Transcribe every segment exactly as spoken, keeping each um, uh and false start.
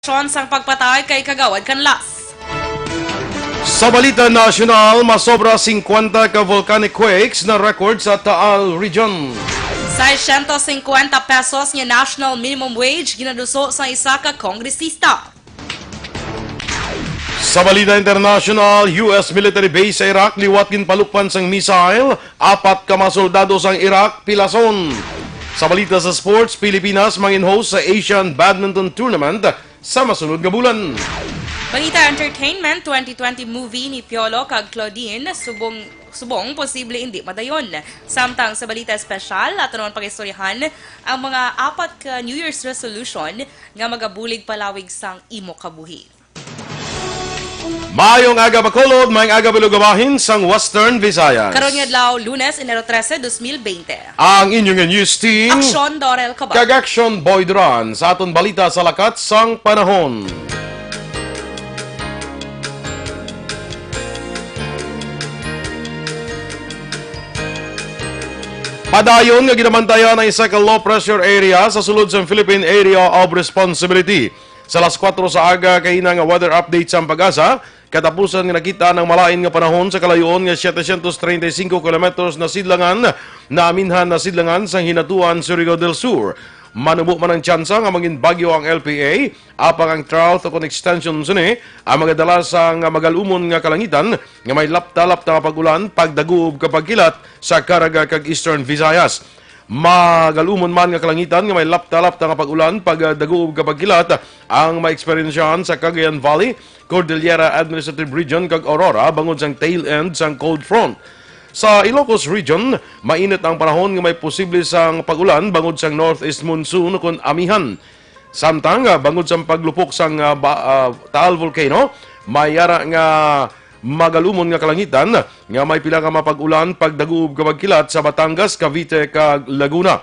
sang pagpatay kay Kagawad Canlas. Sa balita nasyonal, masobra singkwenta ka volcanic quakes na record sa Taal Region. Seiscientos cincuenta pesos nga national minimum wage ginaduso sang isa ka kongresista. Sa balita international, U S military base sa Iraq liwat ginpalukpan sang missile, apat ka mga soldado sang Iraq pilason. Sa balita sa sports, Pilipinas mangin-host sa Asian Badminton Tournament sa masunod nga bulan. Balita entertainment, twenty twenty movie ni Piolo kag Claudine subong subong posible hindi madayon. Samtang sa balita espesyal, ato naman pag-istoryahan ang mga apat ka New Year's resolution nga magabulig palawig sang imo kabuhi. Maayong aga, Bacolod, maayong aga, Bilog Bahin sang Western Visayas. Karon nga adlaw, Lunes, Enero trese, dos mil bente. Ang inyong news team, Aksyon Dorel Cabal kag Action Boy Duran, sa aton balita sa lakat sang panahon. Padayon nga ginabantayan ang isa ka low pressure area sa sulod sang Philippine Area of Responsibility. Sa alas kuwatro sa aga, kaina nga weather update sang PAGASA, katapusan nga nakita ang malain nga panahon sa kalayoon nga setecientos treinta y cinco kilometros na sidlangan, na aminhan na sidlangan sang Hinatuan, Surigao del Sur. Manubo man ang tsansa nga mangin bagyo ang L P A, apang ang trough ukon extension sini ang magadala sang magal-umon nga kalangitan nga may lapta-lapta nga pag-ulan, pagdaguob kag pagkilat sa Caraga kag Eastern Visayas. Magal-umon man nga kalangitan nga may lapta-lapta nga pag-ulan, pagdaguob kag pagkilat ang maeksperiensyahan sa Cagayan Valley, Cordillera Administrative Region kag Aurora bangod sang tail end sang cold front. Sa Ilocos Region, mainit ang panahon nga may posible sang pag-ulan bangod sang northeast monsoon kon amihan. Samtang, ah, bangod sang paglupok sang, ah, ba-, ah, Taal Volcano, may ara nga magal-umon nga kalangitan nga may pila ka mapag-ulan, pagdaguob kag pagkilat sa Batangas, Cavite, kag Laguna.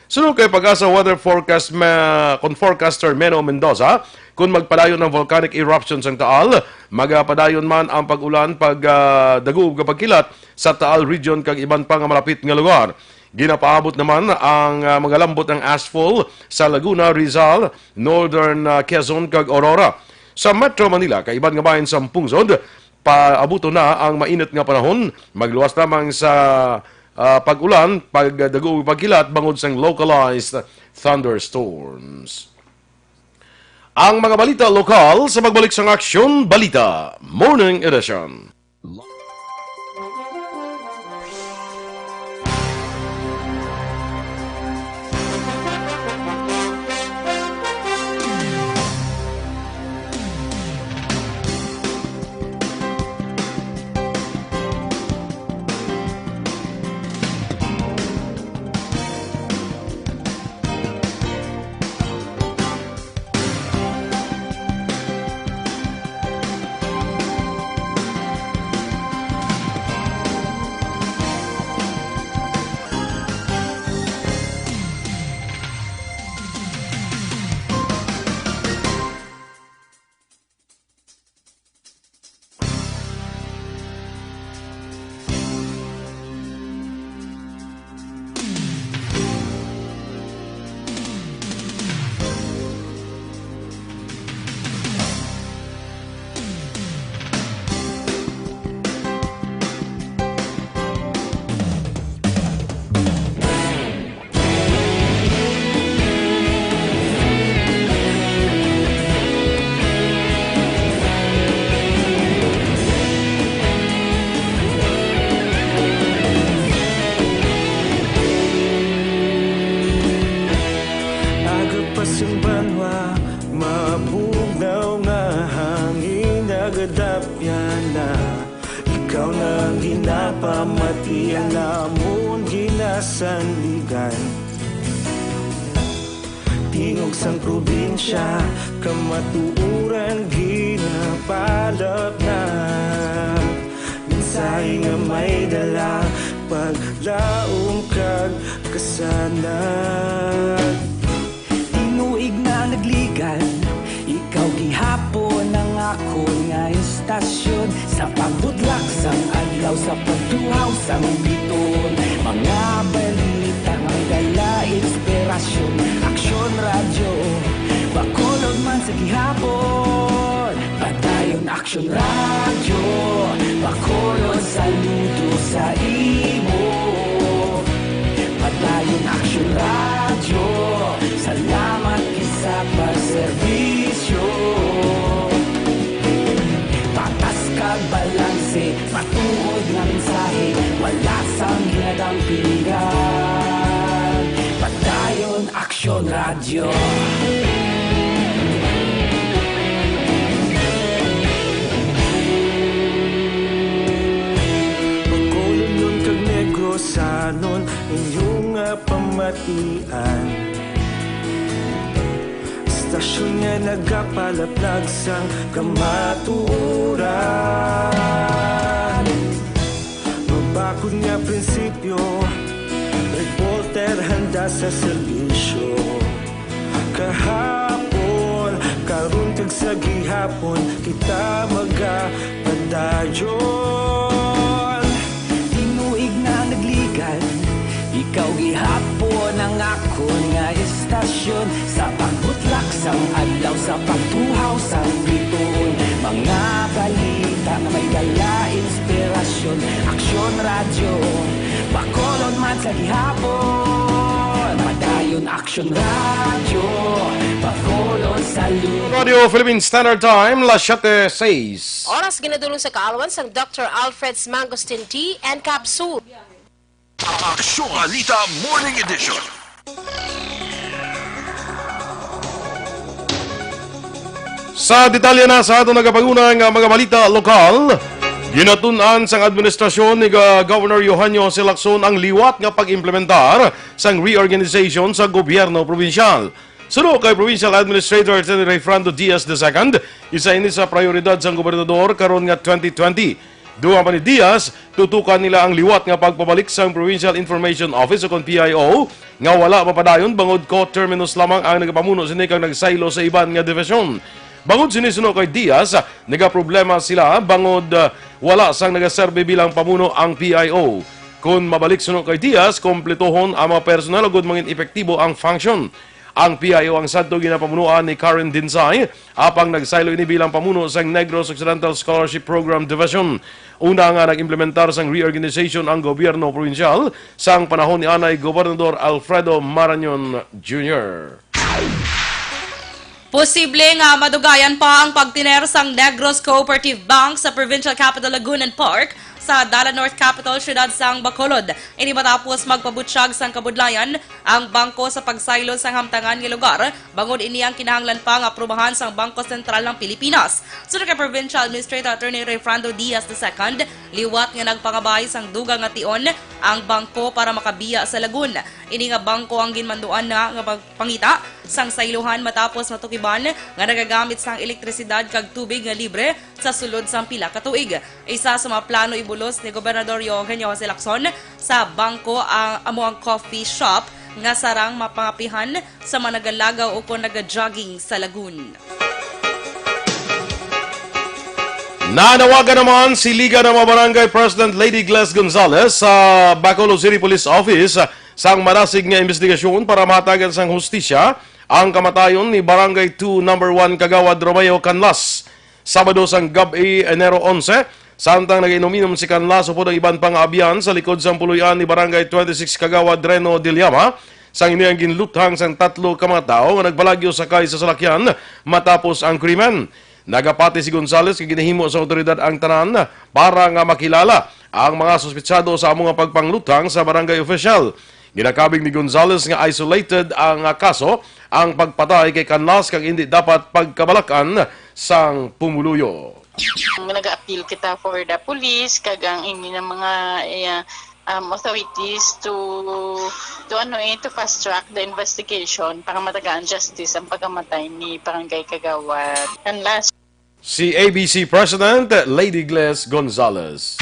Suno kay PAGASA weather forecast ma-, kon forecaster Meno Mendoza, kon magpadayon ang volcanic eruption sang Taal, magapadayon man ang pag-ulan, pag, ah, daguob kag pagkilat sa Taal Region kag iban pa nga malapit nga lugar. Ginapaabot naman ang, ah, magalambot ang ashfall sa Laguna, Rizal, Northern, ah, Quezon, kag Aurora. Sa Metro Manila, kag iban nga bahin sa pungsod, paabuton na ang mainit nga panahon, magluwas lamang sa, ah, pag-ulan, pagdaguob, pagkilat bangod sang localized thunderstorms. Ang mga balita lokal sa pagbalik sang Aksyon Balita Morning Edition. Aga pa sing banwa, mabugnaw nga hangin, nagadapyan na. Ikaw na ang ginapamati, ang amon ginasandigan. Tingog sang probinsya, kamatuoran ginapalapnag. Mensahe nga may dala, paglaom kag kasanag. Tinuig na nagligan, ikaw gihapon ang akon nga istasyon. Sa pagbutlak sang adlaw, sa pagtuhaw sang biton, mga balita may dala inspirasyon. Aksyon Radyo, Bacolod man Gihapon, Padayon Aksyon Radyo, Bacolod, saludo sa imo. Padayon Aksyon Radyo, salamat gid sa pagserbisyo. Patas kag balanse, matuod nga mensahe, wala sang ginadampingan. Padayon Aksyon Radyo. Bacolodnon kag Negrosanon, inyo nga pamatian. Istasyon nga nagapalaplag sang kamatuoran. Mabakod nga prinsipyo, reporter handa sa serbisyo. Kahapon, karon kag sa gihapon, kita magapadayon. Tinuig na nagligad, ikaw gihapon ang akon nga istasyon. Sa pagbutlak sang adlaw, sa pagtuhaw sang bituon, mga balita nga may dala inspirasyon. Aksyon Radyo, Bacolod man sa gihapon. Padayon Aksyon Radyo, Bacolod saludo. Radio Philippine Standard Time, las siete seis. Oras ginadulong sa kaalwan sang Doctor Alfred's Mangosteen Tea and Capsule. Aksyon Balita Morning Edition. Sa detalye na sa aton nagapanguna nga mga balita lokal, ginatun-an sang administrasyon ni Ga-, Governor Eugenio Jose Lacson ang liwat nga pag-implementar sang reorganization sa gobyerno probinsyal. Suno kay Provincial Administrator Attorney Rayfrando Diaz the second, isa ini sa prioridad sang gobernador karon nga twenty twenty. Dugang pa ni Diaz, tutukan nila ang liwat nga pagpabalik sang Provincial Information Office o kon P I O nga wala mapadayon bangod coterminous lamang ang nagapamuno sini kag nagsaylo sa iban nga dibisyon. Bangod sini, suno kay Diaz, nagaproblema sila bangod, ah, wala sang nagaserbi bilang pamuno ang P I O. Kon mabalik, suno kay Diaz, kompletohon ang mga personal ug mangin epektibo ang function. Ang P I O ang sadto ginapamunuan ni Karen Dinsay, apang nagsaylo ini bilang pamuno sang Negros Occidental Scholarship Program Division. Una nga nag-implementar sang reorganization ang gobyerno probinsyal sang panahon ni anay Gobernador Alfredo Marañon Junior. Posible nga madugayan pa ang pagtiner sang Negros Cooperative Bank sa Provincial Capital Lagunan Park sa Dalan North Capital, siyudad sang Bacolod. Ini matapos magpabutyag sang kabudlayan ang bangko sa pagsaylo sang hamtangan nga lugar, bangod ini ang kinahanglan pa nga aprubahan sang Bangko Sentral ng Pilipinas. Suno kay Provincial Administrator Attorney Rayfrando Diaz the second, liwat nga nagpangabay sang dugang nga tion ang bangko para makabiya sa Lagun. Ini nga bangko ang ginmanduan na nga magpangita sang saylohan matapos matukiban nga nagagamit sang elektrisidad kag tubig nga libre sa sulod sang pila ka tuig. Isa sa mga plano ibulos ni Gobernador Eugenio Jose Lacson sa bangko ang amo ang coffee shop nga sarang mapangapihan sa mga nagalagaw o kon naga-jogging sa Lagun. Nanawagan naman si Liga ng mga Barangay President Lady Gles Gonzalez sa Bacolod City Police Office sang madasig nga investigasyon para mahatagan sang hustisya ang kamatayon ni Barangay two Number One Kagawad Romeo Canlas. Sabado sang gab-i, Enero onse, samtang nag-inom-inom si Canlas upod ang iban pa nga abyan sa likod sang puloy-an ni Barangay twenty-six Kagawad Reno Diliama, sang ini ang ginluthang sang tatlo ka mga tawo nga nagbalagyo sakay sa salakyan matapos ang krimen. Nagapati si Gonzales nga ginahimo sa awtoridad ang tanan para nga makilala ang mga suspetsado sa amo nga pagpangluthang sa barangay official. Ginakabig ni Gonzales nga isolated ang, ah, kaso, ang pagpatay kay Canlas, kag indi dapat pagkabalak-an sang pumuluyo. Nag-appeal kita for the police kag ang ini ng mga, eh, um, authorities to, to ano eh, to fast track the investigation para matagaan justice ang pagkamatay ni Barangay Kagawad. And last, Si A B C President Lady Gles Gonzalez.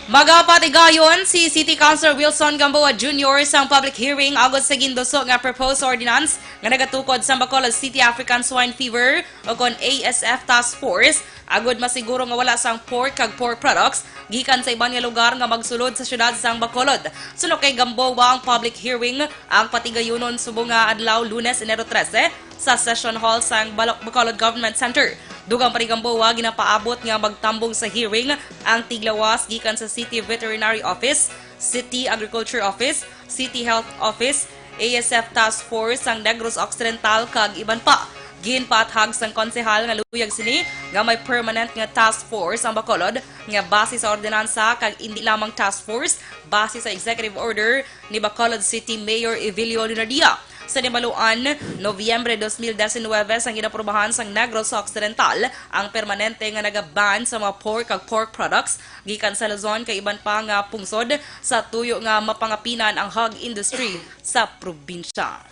Magapatigayon si City Councilor Wilson Gamboa Junior sang public hearing agod sa ginduso nga proposed ordinance nga nagatukod sa Bacolod City African Swine Fever o kon A S F Task Force agod masiguro nga wala sang pork kag pork products gikan sa iban nga lugar nga magsulod sa siyudad sang Bacolod. Suno kay Gamboa, ang public hearing ang patigayunon subong nga adlaw, Lunes, Enero trese, sa Session Hall sang Balo-, Bacolod Government Center. Dugang pa ni Gamboa, ginapaabot nga magtambong sa hearing ang tiglawas gikan sa City Veterinary Office, City Agriculture Office, City Health Office, A S F Task Force sang Negros Occidental, kag iban pa. Ginpaathag sang konsehal nga luyag sini nga may permanent nga task force ang Bacolod nga base sa ordinansa kag indi lamang task force base sa executive order ni Bacolod City Mayor Evilio Lunardia. Sa nimaluan, Nobyembre dos mil diecinuebe, sang ginaprobahan sang Negros Occidental ang permanente nga nagaban sa mga pork kag pork products gikan sa Luzon kag iban pa nga pungsod sa tuyo nga mapangapinan ang hog industry sa probinsya.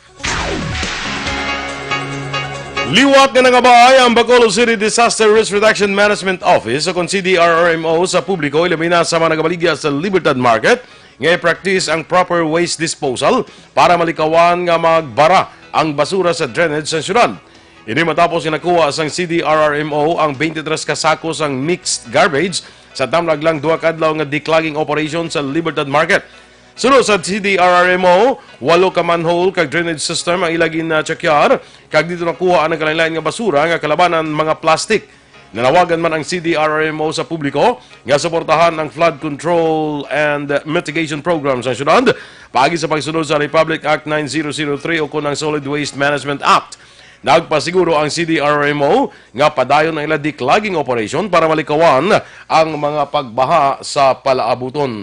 Liwat nga nangabay ang Bacolod City Disaster Risk Reduction Management Office o kon C D R R M O sa publiko, ilabi na sa mga nagabaligya sa Libertad Market, nga i-practice ang proper waste disposal para malikawan nga magbara ang basura sa drainage sa syudad. Ini matapos nga nakuha sang C D R R M O ang twenty-three ka sako sang mixed garbage sa tamlag lang duha ka adlaw nga declogging operation sa Libertad Market. Suno sa C D R R M O, walo ka manhole kag drainage system ang ila gin-checkar, kag dito nakuha ang nagkalain-lain nga basura nga kalabanan mga plastic. Nanawagan man ang C D R R M O sa publiko nga suportahan ang flood control and mitigation program sa syudad paagi sa pagsunod sa Republic Act nine zero zero three o kon ang Solid Waste Management Act. Nagpasiguro ang C D R R M O nga padayon ang ila declogging operation para malikawan ang mga pagbaha sa palaabuton.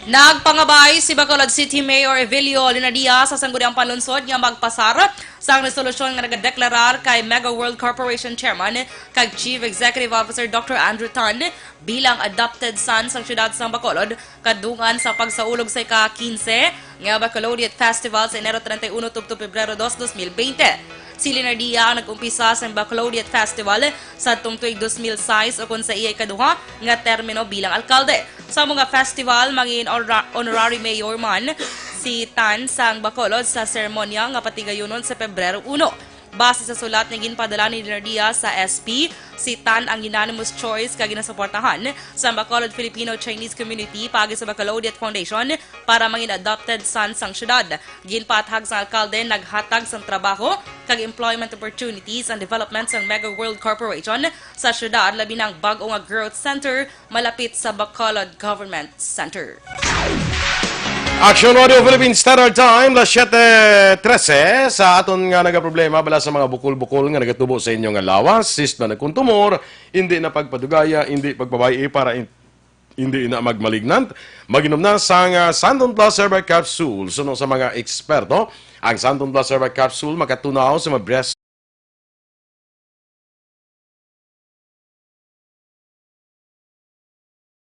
Nagpangabay si Bacolod City Mayor Evilio Lenadia sa Sangguniang Panlungsod nga magpasar sang resolusyon nga nagadeklarar kay Mega World Corporation Chairman kag Chief Executive Officer Doctor Andrew Tan bilang adopted son sang siyudad sang Bacolod, kadungan sa pagsaulog sa ika-kinse nga Bacolodiat Festival sa Enero treinta y uno tubtob Pebrero dos, dos mil bente. Si Lenadia ang nag-umpisa sang Bacolodiat Festival sa tong tuig dos mil sais, ukon sa iya ikaduha nga termino bilang alkalde. Sa mga festival, mangin honora-, honorary mayor man si Tan sang Bacolod sa seremonya nga patigayunon sa Pebrero uno. Base sa sulat nga ginpadala ni Lenadia sa S P, si Tan ang unanimous choice kag ginasuportahan sa Bacolod Filipino-Chinese community paagi sa Bacolodiat Foundation para mangin adopted son sang syudad. Ginpaathag sang alkalde, naghatag sang trabaho kag employment opportunities ang development sang Mega World Corporation sa syudad, labi na ang bag-o nga growth center malapit sa Bacolod Government Center. Action Radio Philippine Standard Time, las siete trese. Sa aton nga nagaproblema bala sa mga bukol-bukol nga nagatubo sa inyo nga lawas, cyst man kon tumor, hindi na pagpadugaya, hindi pagpabay-i para in-, hindi na magmalignant, mag-inom na sang, ah, Santon Plus Herbal Capsule. Suno sa mga eksperto, ang Santon Plus Herbal Capsule makatunaw sa mga breast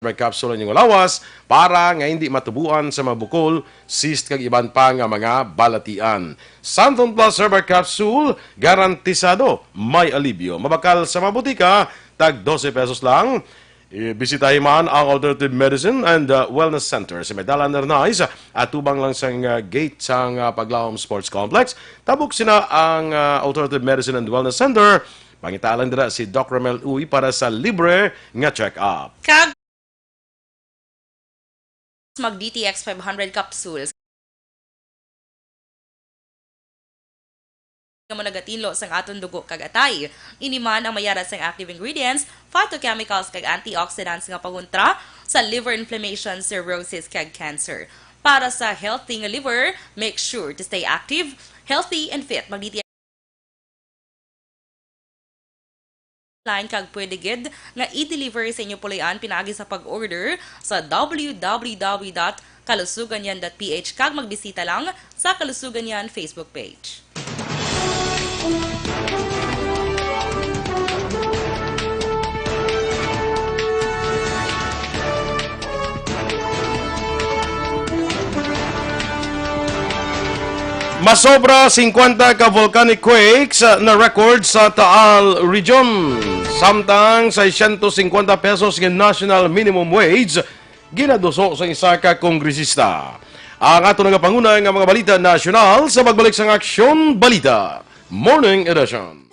May capsule ang inyong lawas para nga hindi matubuan sa mga bukol, cyst, kag iban pa nga mga balatian. Santon Plus Herbal Capsule, garantisado may alibyo. Mabakal sa mga butika, tag dose pesos lang. I-, bisitahi man ang Alternative Medicine and, uh, Wellness Center sa may Dalan Arnaiz, atubang lang sang, uh, gate sang, uh, Paglawom Sports Complex. Tabok sina ang, uh, Alternative Medicine and Wellness Center. Pangita lang dira si Doc Romel Uy para sa libre nga check-up. Kag mag D T X five hundred capsules nga mo nagatinlo sang aton dugo kag atay. Ini man ang mayara sang active ingredients, phytochemicals, kag antioxidants nga pangontra sa liver inflammation, cirrhosis, kag cancer. Para sa healthy nga liver, make sure to stay active, healthy, and fit. Mag D T X line kag pwede gid nga i-deliver sa inyo puloy-an pinaagi sa pag-order sa W W W dot kalusuganyan dot P H kag magbisita lang sa Kalusuganyan Facebook page. Masobra singkwenta ka volcanic quakes, ah, na record sa Taal Region. Samtang seiscientos cincuenta pesos nga national minimum wage ginaduso sa isa ka kongresista. Ang ato nagapanguna nga mga balita nasyonal sa pagbalik sang Aksyon Balita Morning Edition.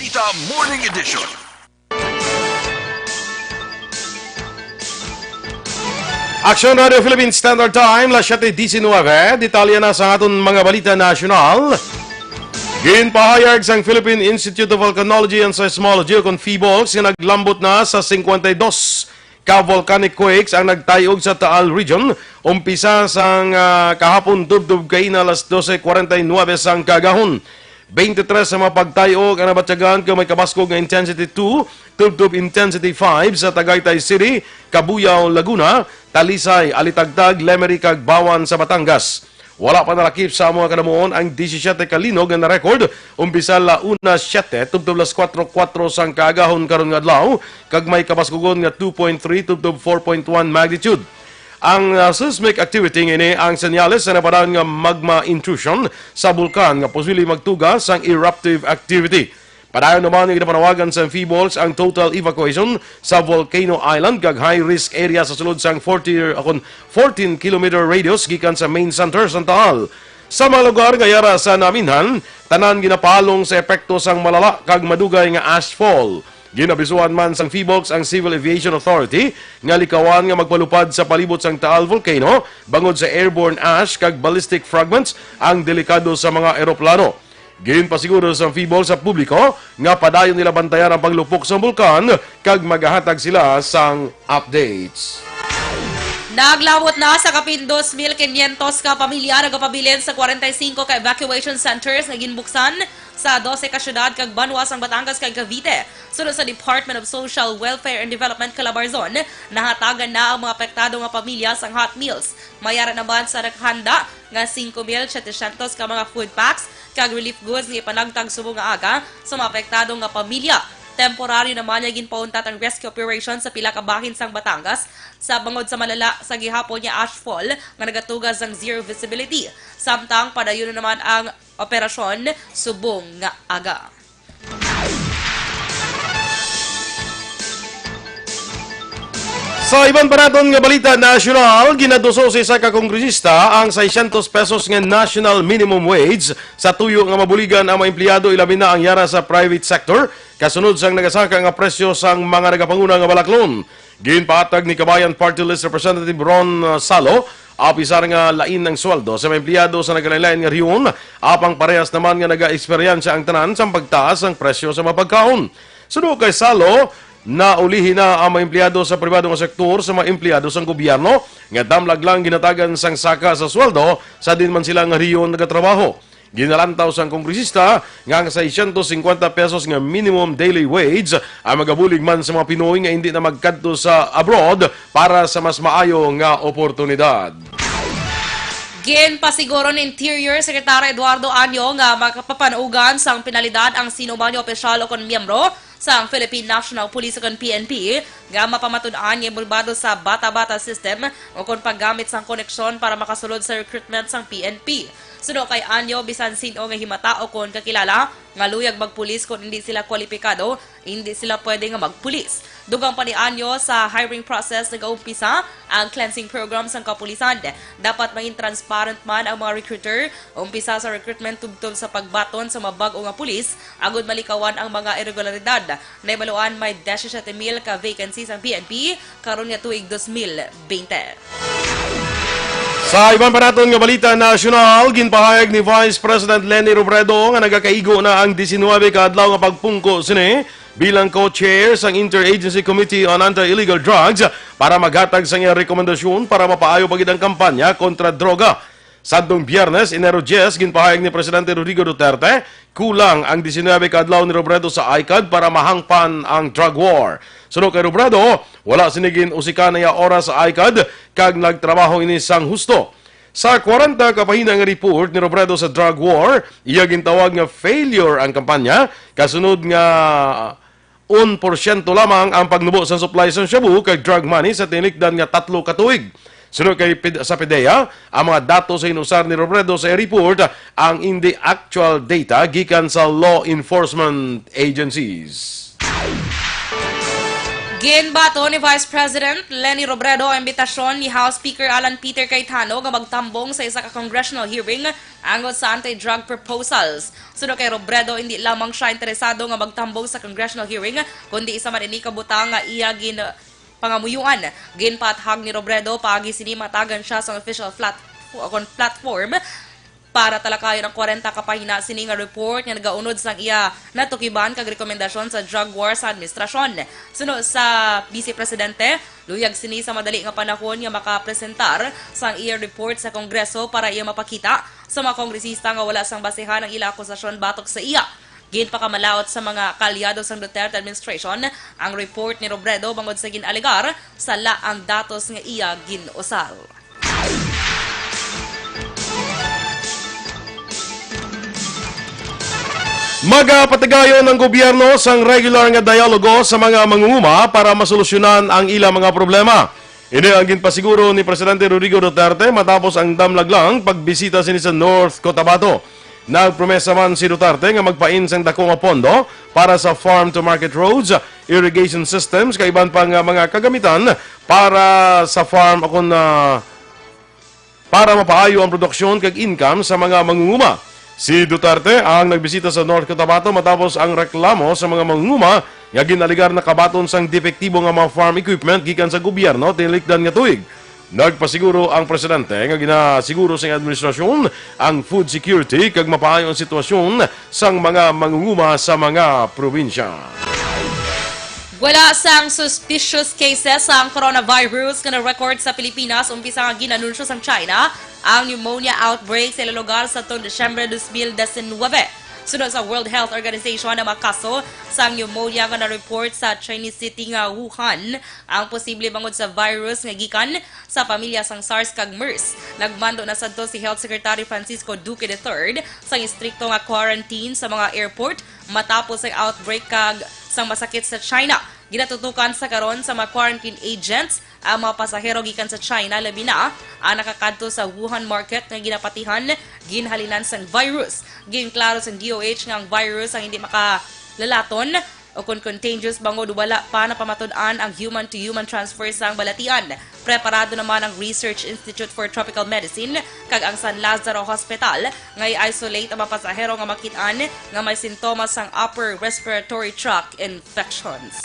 Balita Morning Edition. Aksyon Radio Philippine Standard Time, las siete diecinueve. Detalye na sa aton mga balita nasyonal. Ginpahayag sang Philippine Institute of Volcanology and Seismology o kon PHIVOLCS nga naglambot na sa singkwenta y dos ka volcanic quakes ang nagtayog sa Taal Region, umpisa sang, ah, kahapon tubtob kaina alas dose kwarenta y nuebe sang kaagahon. Twenty-three sa mga pagtayog ang nabatyagan kag may kabaskog nga intensity two, tubtob intensity five sa Tagaytay City, Cabuyao, Laguna, Talisay, Alitagtag, Lemery, kag Bawan sa Batangas. Wala pa nalakip sa amo nga kanamuon ang disisiete ka linog nga na-record, umpisa la una siete tubtob las kuwatro kuwatro sang kaagahon karon nga adlaw, kag may kabaskugon nga two point three tubtob four point one magnitude. Ang, ah, seismic activity nga ini ang senyales sa napadayon nga magma intrusion sa bulkan nga posible magtuga sang eruptive activity. Padayon naman nga ginapanawagan sang PHIVOLCS ang total evacuation sa Volcano Island kag high-risk area sa sulod sang forty, akon, fourteen kilometer radius gikan sa main center sang Taal. Sa mga lugar nga yara sa naminhan, tanan ginapalong sa epekto sang malala kag madugay nga ashfall. Ginabisuhan man sang PHIVOLCS ang Civil Aviation Authority nga likawan nga magpalupad sa palibot sang Taal Volcano bangod sa airborne ash kag ballistic fragments ang delikado sa mga eroplano. Ginpasiguro sang PHIVOLCS sa publiko nga padayon nila bantayan ang paglupok sang bulkan kag magahatag sila sang updates. Naglabot na sa kapin dos mil quinientos ka pamilya nagapabilin sa kwarenta y singko ka evacuation centers nga ginbuksan sa dose ka syudad kag banwa sang Batangas kag Cavite. Sunod sa Department of Social Welfare and Development Calabarzon, nahatagan na ang mga apektado nga pamilya sang hot meals. May ara naman sa nakahanda nga singko mil setecientos ka mga food packs kag relief goods nga ipanagtag subong nga aga sa mga apektado nga pamilya. Temporaryo naman nga ginpauntat ang rescue operation sa pila ka bahin sang Batangas sa bangod sa malala sa gihapon nga ashfall nga nagatuga sang zero visibility. Samtang padayon naman ang operasyon subong nga aga. Sa iban pa naton nga balita nasyonal, ginaduso sa isa ka kongresista ang seiscientos pesos nga national minimum wage sa tuyo nga mabuligan ang mga empleyado, ilabi na ang yara sa private sector, kasunod sang nagasaka nga presyo sang mga nagapanguna nga balaklon. Ginpahatag ni Kabayan Party List Representative Ron, uh, Salo, apisar nga lain ang sweldo sa mga empleyado sa nagkalain-lain nga rehiyon, apang parehas naman nga nagaeksperyensya ang tanan sang pagtaas sang presyo sa mga pagkaon. Suno kay Salo, naulihi na ang mga empleyado sa pribado nga sektor sa mga empleyado sang gobyerno nga damlag lang ginatagan sang saka sa sweldo sa diin man sila nga rehiyon nagatrabaho. Ginalantaw sang kongresista nga ang seiscientos cincuenta pesos nga minimum daily wage ang magabulig man sa mga Pinoy nga indi na magkadto sa abroad para sa mas maayo nga oportunidad. Ginpasiguro ni Interior Secretary Eduardo Año nga makapapanugan sang penalidad ang sino man nga opisyal o kon miyembro sang Philippine National Police o kon P N P nga mapamatud-an nga inbolbado sa bata-bata system o kon paggamit sang koneksyon para makasulod sa recruitment sang P N P. Suno kay Anyo, bisan sin-o nga himata o kon kakilala nga luyag magpulis, kon indi sila kwalipikado, indi sila pwede nga magpulis. Dugang pa ni Anyo, sa hiring process nagaumpisa ang cleansing program sang kapulisan. Dapat maging transparent man ang mga recruiter, umpisa sa recruitment tubtob sa pagbaton sa mga bag-o nga pulis, agud malikawan ang mga irregularidad. Nahibaluan may disisiete mil ka vacancy sang P N P karon nga tuig dos mil bente. Sa iban pa naton nga balita nasyonal, ginpahayag ni Vice President Leni Robredo nga nagakaigo na ang diecinuebe ka adlaw nga pagpungko sini bilang co-chair sang Interagency Committee on Anti-Illegal Drugs para maghatag sang iyang rekomendasyon para mapaayo pa gid ang kampanya kontra droga. Sadtong Biyernes, Enero diyes, ginpahayag ni Presidente Rodrigo Duterte, kulang ang diecinuebe ka adlaw ni Robredo sa ICAD para mahangpan ang drug war. Suno kay Robredo, wala sini gin-usikan ang iya oras sa ICAD kag nagtrabaho ini sang husto. Sa kwarenta ka pahina nga report ni Robredo sa drug war, iya gintawag nga failure ang kampanya, kasunod nga un porsyento lamang ang pagnubo sa supply sa shabu kag drug money sa tinikdan nga tatlo ka tuig. Suno kay Pid-, sa PDEA, ang mga datos sa inusar ni Robredo sa report ang indi actual data gikan sa law enforcement agencies. Ginbaton ni Vice President Leni Robredo ang imbitasyon ni House Speaker Alan Peter Cayetano nga magtambong sa isa ka congressional hearing angot sa anti-drug proposals. Suno kay Robredo, hindi lamang siya interesado nga magtambong sa congressional hearing, kundi isa man ini ka butang nga iya gin-, pangamuyuan. Ginpaathag ni Robredo, paagi sini matagan siya sa official flat-, o kon platform para talakayon ang kwarenta ka pahina sini nga report nga nagaunod sang iya natukiban kag rekomendasyon sa drug war sa administrasyon. Suno sa Vice Presidente, luyag sini sa madali nga panahon nga makapresentar sang iya report sa Kongreso para iya mapakita sa mga kongresista nga wala sang basehan ang ila akusasyon batok sa iya. Ginpakamalaut sa mga kaalyado sang Duterte administration ang report ni Robredo bangod sa gin-alegar sala ang datos nga iya gin-usar. Magapatigayon ang gobyerno sang regular nga dialogo sa mga mangunguma para masolusyonan ang ilang mga problema. Ini ang ginpasiguro ni Presidente Rodrigo Duterte matapos ang damlag lang pagbisita sini sa North Cotabato. Nagpromesa man si Duterte nga magpain sang dako nga pondo para sa farm to market roads, irrigation systems, kag iban pa nga mga kagamitan para sa farm o kon, ah, para mapaayo ang produksyon kag income sa mga mangunguma. Si Duterte ang nagbisita sa North Cotabato matapos ang reklamo sa mga mangunguma nga ginalegar nakabaton sang depektibo nga mga farm equipment gikan sa gobyerno tinilikdan nga tuig. Nagpasiguro ang presidente nga ginasiguro sang administrasyon ang food security kag mapaayo ang sitwasyon sang mga mangunguma sa mga probinsya. Wala sang suspicious cases sang coronavirus nga na-record sa Pilipinas umpisa nga gin-anunsyo sang China ang pneumonia outbreak sa ilang lugar sadtong Disyembre dos mil diecinuebe. Suno sa World Health Organization, ang mga kaso sang pneumonia nga na-report sa Chinese city nga Wuhan ang posible bangod sa virus nga gikan sa pamilya sang SARS kag MERS. Nagmando na sadto si Health Secretary Francisco Duque the third sang istrikto nga quarantine sa mga airport matapos ang outbreak kag sang masakit sa China. Ginatutokan sa karon sa mga quarantine agents ang mga pasahero gikan sa China, labi na ang nakakadto sa Wuhan market nga ginapatihan ginhalinan sang virus. Ginklaro sang D O H nga ang virus ang hindi makalalaton o kon contagious bangod wala pa napamatud-an ang human-to-human transfer sang balatian. Preparado naman ang Research Institute for Tropical Medicine kag ang San Lazaro Hospital nga i-isolate ang mga pasahero nga makit-an nga may sintomas sang upper respiratory tract infections.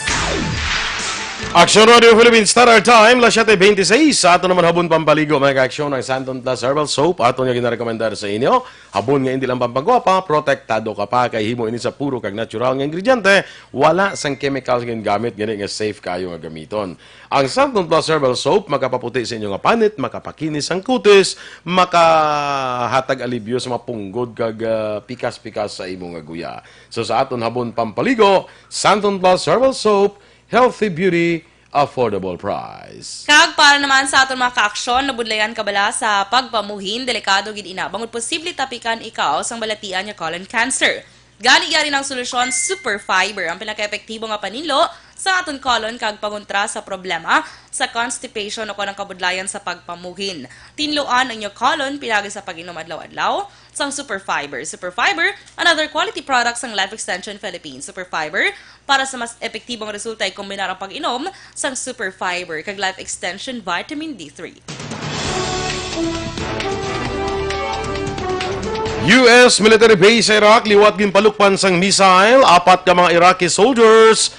Action Radio Philippines, Star Our Time, las siete veintiséis. Sa aton naman habon pampaligo, mga ka-aksyon, ang Santon Plus Herbal Soap aton nga ginarekomendar sa inyo. Habon nga hindi lang pampagwapa, protektado ka pa kay himo ini sa puro kag natural nga ingrediente, wala sang chemicals nga gingamit, gani nga safe kayo nga gamiton. Ang Santon Plus Herbal Soap makapaputi sa inyo nga panit, makapakinis ang kutis, makahatag alibyo sa mga punggod kag, ah, pikas-pikas sa imo nga guya. So sa aton habon pampaligo, Santon Plus Herbal Soap, healthy beauty, affordable price. Kag para naman sa aton mga ka-aksyon, nabudlayan ka bala sa pagpamuhin, delikado gid ina, bangod posible tapikan ikaw sang balatian nga colon cancer. Gani, yari na ang solusyon, Super Fiber, ang pinakaepektibo nga paninlo sa aton colon kag pangontra sa problema sa constipation o kon ang kabudlayan sa pagpamuhin. Tinluan ang inyo colon pinagi sa pag-inom adlaw-adlaw sang Super Fiber. Super Fiber, another quality product sang Life Extension Philippines. Super Fiber, para sa mas epektibong resulta, ikombinar ang pag-inom sang Super Fiber kag Life Extension Vitamin D three. U S military base sa Iraq liwat ginpalukpan sang missile, apat ka mga Iraqi soldiers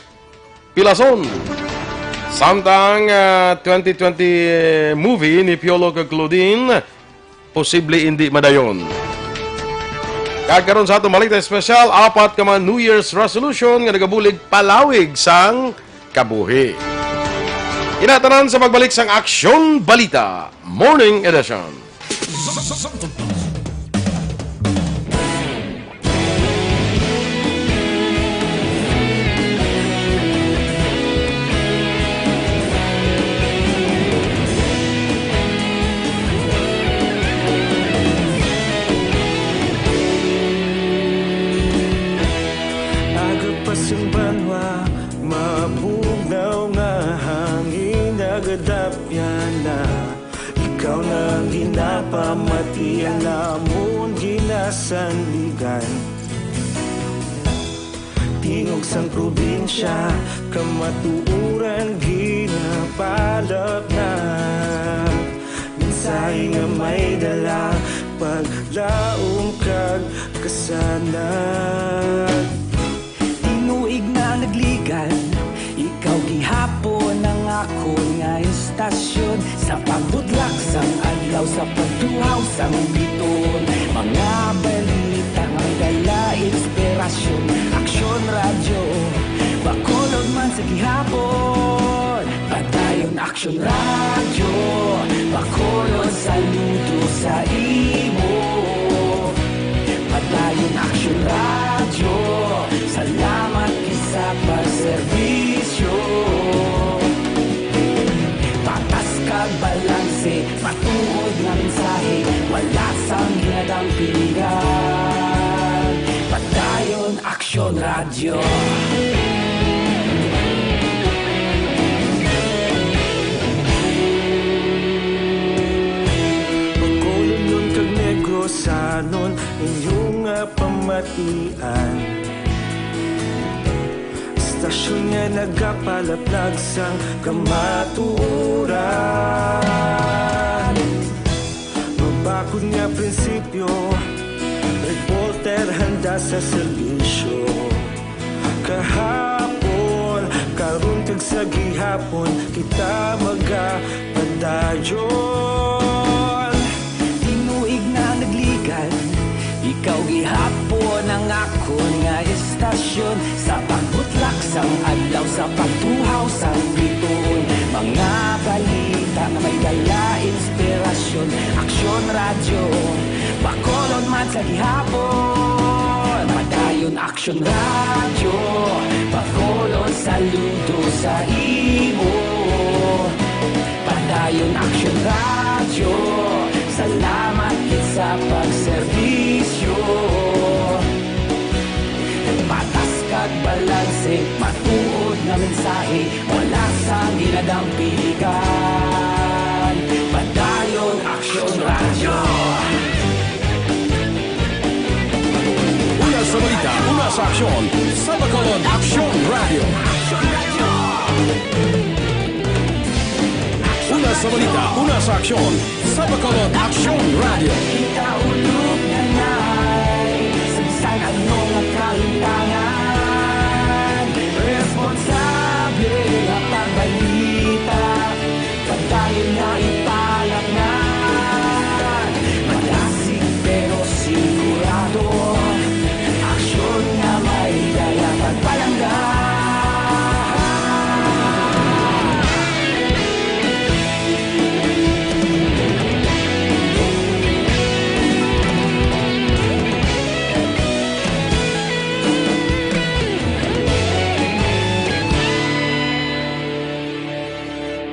pilason. Samtang, ah, twenty twenty movie ni Piolo kag Claudine posible indi madayon. Kag karon sa atong balita espesyal, apat ka mga New Year's resolution nga nagabulig palawig sang kabuhi. Ina tanan sa pagbalik sang Aksyon Balita Morning Edition. Aga pa sang banwa, mabugnaw nga hangin, nagadapyan na. Ikaw na ang ginapamati, ang amon ginasandigan. Tingog sang probinsya, kamatuoran ginapalapnat. Mensahe nga may dala, paglaom kag kasanag. Tinuig na nagligan, ikaw gihapon ang akon nga istasyon. Sa pagbudlak sang adlaw, sa pagtuhaw sang biton, mga balita nga dala inspirasyon. Aksyon Radyo, Bacolod man sa gihapon. Padayon Aksyon Radyo, Bacolod, saludo sa imo. Padayon Aksyon Radyo, Ang pilihan, Padayon Aksyon Radyo. Bacolodnon kag Negrosanon, inyo nga pamatian. Estasyon nga nagapalaplag sang kamatuoran. Mabakod nga prinsipyo, reporter handa sa serbisyo. Kahapon, karon kag sa gihapon, kita magapadayon. Tinuig na nagligad, ikaw gihapon ang akon nga estasyon. Sa pagbutlak sang adlaw, sa pagtuhaw sang bituon, mga balita nga may dala inspirasyon. Aksyon Radyo, Bacolod man sa gihapon. Padayon Aksyon Radyo, Bacolod saludo sa imo. Padayon Aksyon Radyo, salamat gid sa pagserbisyo. Patas kag balanse, matuod nga mensahe, wala sang ginadampigan. Padayon Aksyon Radyo. Una sa balita, una sa aksyon, sa Bacolod Aksyon Radyo. Una sa balita, una sa aksyon, sa Bacolod Aksyon Radyo. Kita ulog na nay, sa bisan ano nga kalintangan, responsable nga pagbalita, padayon na ipalatnan. Madasig pero sigurado, aksyon nga may dala pagpalangga.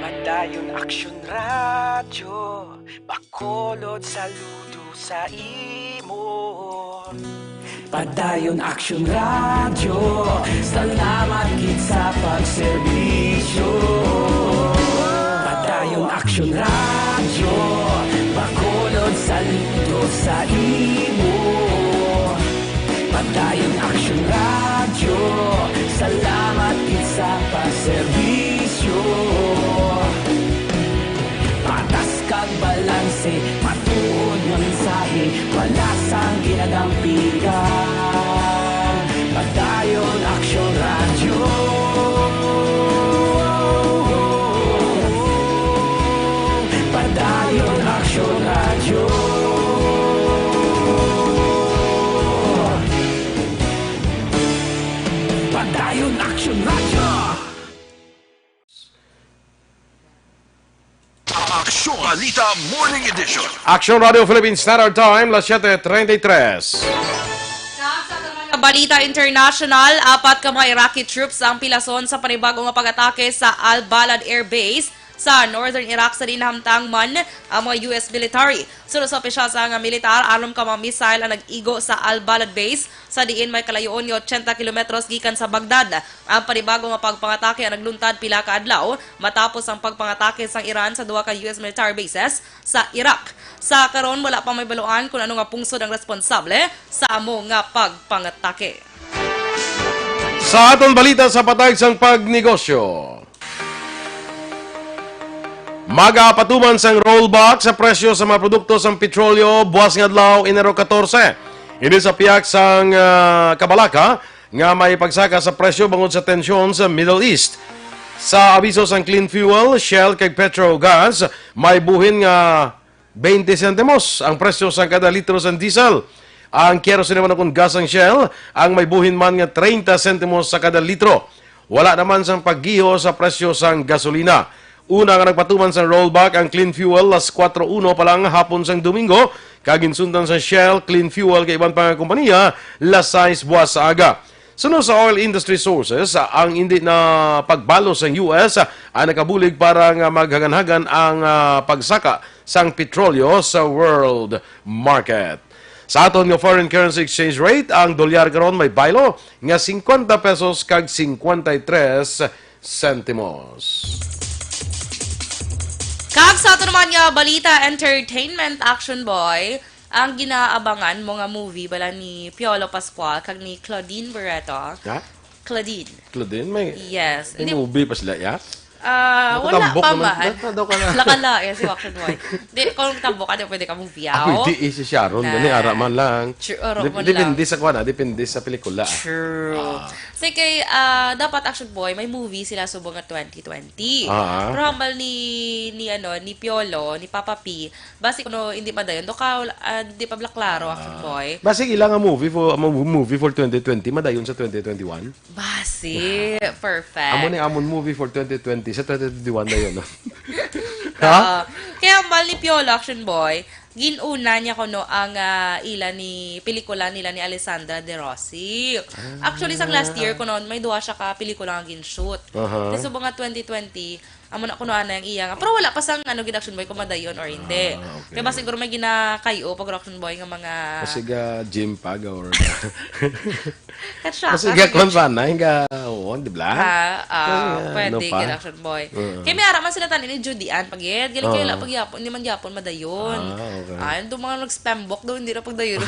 Padayon Aksyon Radyo, Bacolod saludo sa imo. Padayon Aksyon Radyo, salamat gid sa pagserbisyo. Padayon Aksyon Radyo, Bacolod saludo sa imo. Padayon Aksyon Radyo, salamat gid sa pagserbisyo. Patas kag balanse, matuod nga mensahe, wala sang ginadampigan. Padayon Aksyon Radyo. Padayon Aksyon Radyo. Padayon Aksyon Radyo. Aksyon Balita Morning Edition. Aksyon Radio Philippine Standard Time, las siete treinta y tres. Sa mga balita international, apat ka mga Iraqi troops ang pilason sa panibago nga pag-atake sa Al-Balad Air Base sa northern Iraq, sa diin nahamtang man ang mga U S military. Suno sa opisyal sa nga militar, anom ka mga missile ang nag-igo sa Al-Balad Base, sa diin may kalayoon nga ochenta kilometros gikan sa Baghdad. Ang panibago nga pagpangatake ang nagluntad pila ka adlaw matapos ang pagpangatake sang Iran sa duha ka U S military bases sa Iraq. Sa karon, wala pa mahibaluan kon ano nga pungsod ang responsable sa amo nga pagpangatake. Sa aton balita sa patag sang pagnegosyo, magapatuman sang rollback sa presyo sa mga produkto sang petrolyo buwas nga adlaw, Enero katorse. Ini sa pihak sang, ah, kabalaka nga may pagsaka sa presyo bangod sa tensyon sa Middle East. Sa abiso sang Clean Fuel, Shell kag Petro Gas, may buhin nga twenty sentimos ang presyo sang kada litro sang diesel. Ang kerosene man ukon gas sang Shell ang may buhin man nga treinta sentimos sa kada litro. Wala naman sang paggiho sa presyo sang gasolina. Una nga nagpatuman sang rollback ang Clean Fuel las kuwatro uno pa lang hapon sang Domingo, kag ginsundan sa Shell, Clean Fuel kag iban pa nga kompanya las sais buwas sa aga. Suno sa oil industry sources, ang indi na pagbalos sang U S ang nakabulig para nga maghaganhagan ang, ah, pagsaka sang petrolyo sa world market. Sa aton nga foreign currency exchange rate, ang dolyar karon may baylo nga cincuenta pesos kag cincuenta y tres centimos. Kag sa ato naman nga balita, entertainment, Action Boy, ang ginaabangan mo nga movie bala ni Piolo Pascual kag ni Claudine Barreto? Ha? Claudine. Claudine, may, Yes. may Hindi movie pa sila, ya? Ah, wala Nakatambok pa naman. man. Nata daw ka na. Lakala, yes, si Action Boy. Di, kung tambok ka, di pwede ka movie, Ah, aw. pwede eh, si Sharon. Na. Gani, ara man lang. Sure, ara Dep-, man depende lang. sa kuwan, ah, depende sa pelikula, ah. True. Ah. Say kay, ah, dapat Action Boy, may movie sila subong nga twenty twenty. Ah. Pero hambal ni, ni, ano, ni Piolo, ni Papa P, basi kuno hindi madayon. Do ka, ah, di pa bala klaro, Action Ah. Boy. Basi ila nga movie for, mo-, movie for twenty twenty, madayon sa twenty twenty-one? Basi, perfect. Amo ni amon movie for twenty twenty, sa twenty twenty-one na yun, no? Ha? Oo. Kaya hambal ni Piolo, Action Boy, ginuna niya kuno ang, ah, ila ni, pelikula nila ni Alessandra De Rossi. Ah. Actually, sang last year kuno, may duha siya ka pelikula nga gin-shoot. Aha. Kay subong nga twenty twenty, amo na kuno ana ang iya nga. Pero wala pa sang, ano, gid, Action Boy, kung madayon or hindi. Ah, okay. Kaya ba siguro may ginakayo pag Action Boy nga mga Kasi ga gym pa, ga or Kasi Siya, ga sige. kwan pa na, hinga, oo, di ba? Ha? Ah, Kaya, pwede, ano pa? gid, Action Boy. Oo. Kaya may ara man sila tani ni Judy Ann, pagid. Galing kayo Oo. lang pagyapon, hindi man gyapon madayon. Ah, okay. Ah, yung mga nag-spambok daw, hindi na pagdayon.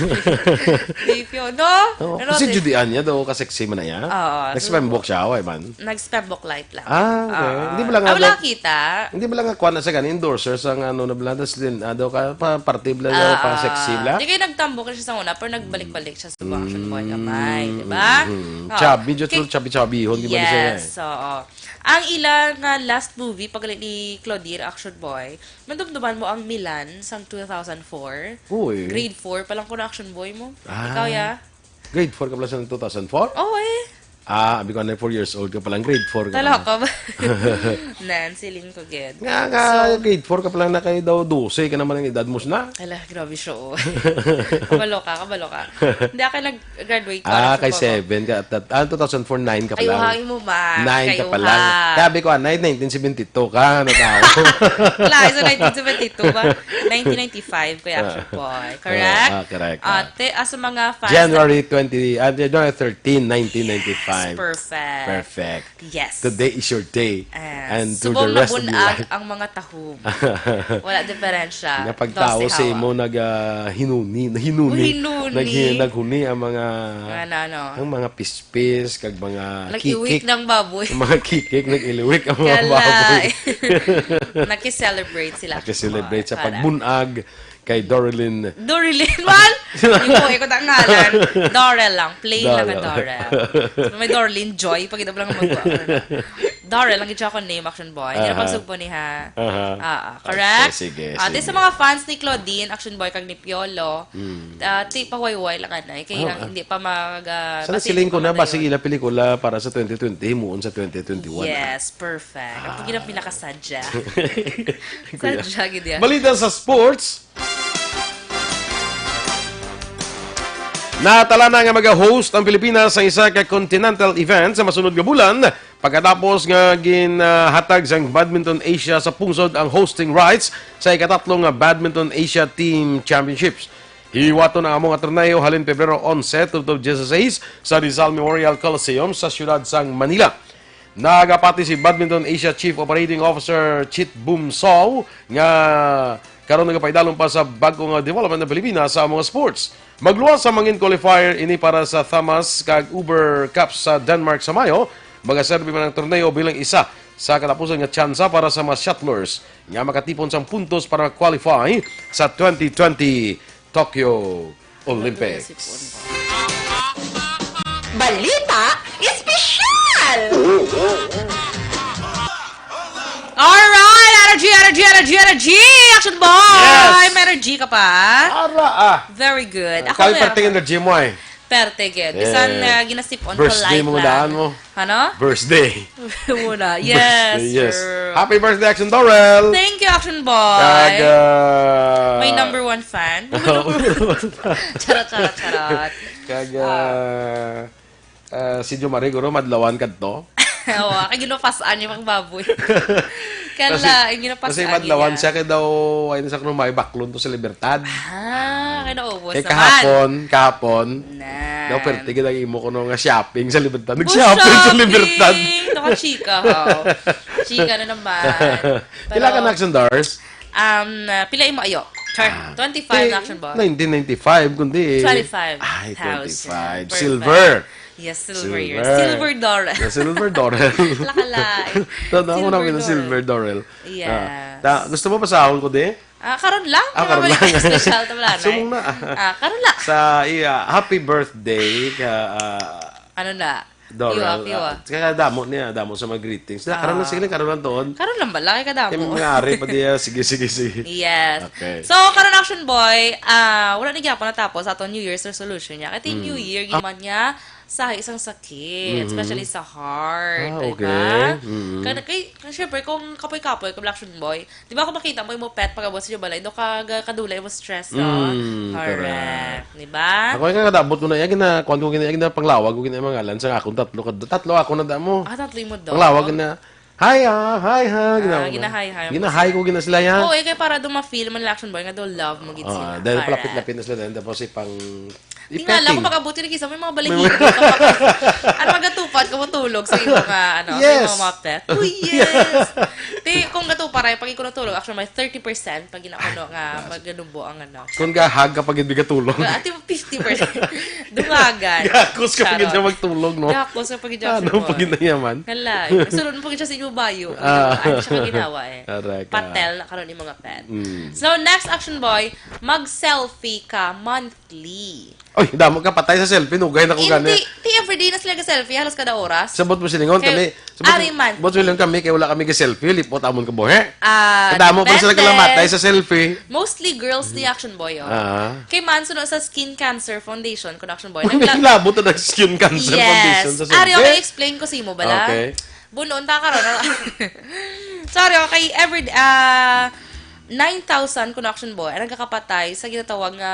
Di, Pio, no? Oo, Ano, kasi si- Judy Ann niya daw, ka-sexy man na yan. Oo, so- Nag-spambok siya, okay man. Nag-spambok light lang. Ah, okay. Ah. Hindi mo lang Ah, nga wala daw- kita. Hindi mo lang nga kuha na sa gani, endorser sa nga ano na bala, tas din, ah, daw ka, pa, party bala, daw, Ah, pa sexy bala. Di kayo nagtambok siya sa una, pero nagbalik-balik siya sa Action Boy gamay, di ba? Mm, mm. Oh. Chubby, medyo Kay- chubby-chubby, di ba, siya, eh? Yes, oo. Ang ila nga last movie, pag ni Claudine, Action Boy, madumduman mo ang Milan sang two thousand four? Oo, eh. Grade four pa lang ko na Action Boy mo. Ah. Ikaw, ya? Grade four ka pala sa two thousand four? Oo, eh. Ah, abi ko, na four years old ka pa lang, grade four ka Tala lang. ka ba? Nan, siling ko, gid. Nga, nga, So, grade four ka pa lang na kayo daw, dose ka naman ang edad mo na. Ala, grabe siya, oh. Kabalo ka, kabalo ka. Hindi, ako nag-graduate ko, Ah, alam kay ko. seven ka. At that, ah, two thousand four, nine ka pa Ay, lang. uhain mo, ma. Nine ka Kay pa uha. lang. Sabi ko, ah, nine, nineteen seventy-two ka, natawa. Wala, sa nineteen seventy-two ba? Nineteen ninety-five, Kuya Ah. Action Boy. Correct? Ah, ah, correct, Ah, ah. te-, ah, sa mga fans January na twenty, ah, January thirteen, nineteen ninety-five. Yes, perfect. Perfect. Yes. Today is your day. Yes. And to Subong the rest of your nabunag life. ang mga tahom. Wala diferensya. Nga pagtao Dose sa hawa. imo nag, ah, hinuni, hinuni. Hinuni. Naghi-, naghuni ang mga, Ano, ano? ang mga pispis, kag mga Nag-iwik kikik. ng baboy. Ang mga kikik, nag-iliwik ang mga Kala, baboy. eh. Naki-celebrate sila. Naki-celebrate sa Para. pagbunag kay Dorilyn. Dorilyn man! Hindi mo, ikot ang ngalan. Dorel lang. Plain lang ang Dorel. Dorel. So, may Dorlyn Joy. Pag ito lang mag Dorel, ang gitsa ko name, Action Boy. Hindi na Aha. pagsugpo ni ha. Aha. Ah, ah, correct? Okay, sige, Ah, sige. Sa mga fans ni Claudine, Action Boy, kag ni Piolo, Mm. ah, ti pahuway-huway lang anay. Kay Oh, ang ah. hindi pa mag, ah, Sana basi siling hindi ko pa na, basi madayon. ila pelikula para sa twenty twenty, himuon sa twenty twenty-one. Yes, perfect. Ang Ah. pagkina pinakasadya. Kuya. Sadya, gid yan. Balita sa sports. Natala na nga mag-host ang Pilipinas sa isa ka continental event sa masunod nga bulan, pagkatapos nga ginhatag sang Badminton Asia sa pungsod ang hosting rights sa ikatatlo nga Badminton Asia Team Championships. Hiwaton ang amo nga torneo halin Pebrero onse tubtob diyesisais sa Rizal Memorial Coliseum sa siyudad sang Manila. Nagapati si Badminton Asia Chief Operating Officer Chit Boom Sow nga karon nagapaidalom pa sa bag-o nga development ng Pilipinas sa mga sports. Magluwas sa mangin qualifier ini para sa Thamas kag Uber Cup sa Denmark sa Mayo. Magaserbi man ang torneo bilang isa sa katapusan nga tsansa para sa mga shuttlers nga makatipon sang puntos para qualify sa twenty twenty Tokyo Olympics. Balita Espesyal! Alright! Energy, energy, energy, energy! Action boy! Yes! May energy ka pa? Ara, ah. Very good. Ako Kami meron parte pa. energy mo eh. Perte, gid. Bisan, Eh, ah, ginasip-on ko birthday light mo lang. daan mo. Ano? Birthday. Muna. Yes, Birthday, yes. sir. Happy birthday, Action Dorel! Thank you, Action Boy. Kag, ah, My number one fan. Charot, charot, charot. Kag, Ah. ah, ah, si Jomari, guro, madlawan kadto. Oo, kay ginupas-an niya pang baboy. Kala, Kasi, ay, ginupas-an kasi madlawan niya. siya, kay daw, ay, sa kuno may baklon to sa Libertad. Ah, kay Naubos Kay naman. kahapon, kahapon, Nan. daw perti gid ang imo kuno nga shopping sa Libertad. Bus Nag-shopping sa shopping! Libertad. Nakachika, ho. Chika na naman. Pila ka Pero, na action doors? um, uh, pila imo ayo? Char, Ah, twenty-five eh, na action bar. nineteen ninety-five, kundi eh. Twenty-five thousand. Ay, twenty-five. Perfect. Silver. Yes, silver year. Silver. Silver Dorel. The Silver Dorel. Lakala. Tanda mo Silver namin ang Dorel. Silver Dorel. Yes. Ah, ta-, gusto mo basahon ko di? Ah, karon lang? Ah, karon lang. Special to, wala na Sumong eh. na. Ah, karon lang. Sa iya, happy birthday ka, ah, Ano na? Doral. Piwa, piwa. Ah, kaya damo niya, damo sa mga greetings. Na, karon lang, Ah. sige lang, karon lang doon. Karon lang ba? Laki ka damo. Kaya mga ari pa diya, sige, sige, sige. Yes. Okay. So, karon, Action Boy, ah, wala ni gyapon natapos ato New Year's resolution niya. Kaya Mm. New Year, Ah. giman niya, sa isang sakit, Mhm. especially sa heart, Ah, di okay. ba? Mhm. Kana-, kay, kay, syempre, kung kapoy-kapoy, kung Action Boy, di ba kung makita mo yung pet pag-abot sa inyo balay, do ka ga-, kadula yung stress, no? Mm, Correct. correct. Di ba? Ako yung kadabot ko na, yung gina-, kuwan ko gina-, yung gina-, panglawag ko gina-, mga ngalan sa akong tatlo, kad-, tatlo ako na damo. Ah, tatlo yung mo, Doc? Panglawag na, "Hi, ha, hi, ha," Ah, gina-, gina-hi, hi, gina-hi ko gina sila, ya. Oo, eh, kaya para do ma-feel man lang, Action Boy, nga do love mo gid Ah, sila. dahil Correct. palapit-lapit na sila, tapos ipang Di nga lang, Ipetting. kung pag-abot yun, kisa may mga balahibo. May mga Ano, magatupad ka mo tulog sa imo nga, ano, sa Yes. imo mga pet? Oh, yes! Di, kung gatuparay, pag ikaw natulog, actually, may thirty percent pag ginakuno nga Ay, maganubo ang, ano. Kung gahag ka pag hindi ka tulog. Ah, ati mo, fifty percent. Dungagan. Gakos ka pag hindi Charot. magtulog, no? Gakos ka pag hindi Ano magtulog. pag hindi yaman? Hala, eh. Sunod mo pag siya sa inyo bayo. Ah. Ano siya ginawa, eh. Aray ka. Patel na karon yung mga pet. Mm. So, next action, boy, mag-selfie ka monthly. Oy, damo ka patay sa selfie, nugay na ko gani. Hindi, ti everyday na sila ga-selfie, halos kada oras. Sabot mo silingon Kay, kami, sabot, ari man. sabot mo silingon kami, kay wala kami ga-selfie, lipot amon ka buhi. Ah, Kadamo pa sila depende. kalamatay sa selfie. Mostly girls ni Action Boy, oh. Ah. Kay man, suno sa Skin Cancer Foundation, kun Action Boy. Uy, may Nagla- labot na skin cancer Yes. foundation sa Ari, selfie. okay, explain ko sa imo, bala. Okay. Bunoon ta karon. Sorry, okay, every, ah, nine thousand kun Action Boy, ang nagkakapatay sa ginatawag nga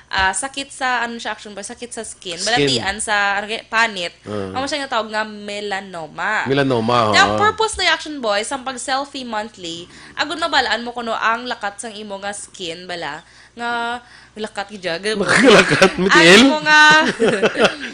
ah, sakit sa, ano siya, Action Boy, sakit sa skin. Skin. Balatian sa, ano kay, panit. Ah. Amo siya nga tawag nga melanoma. Melanoma, Kaya ang oo. purpose na yung Action Boy, sa pag-selfie monthly, agud mabalaan mo kuno ang lakat sang imo nga skin, bala, nga lakat gid siya. Makalakat, Ang Miguel? imo nga,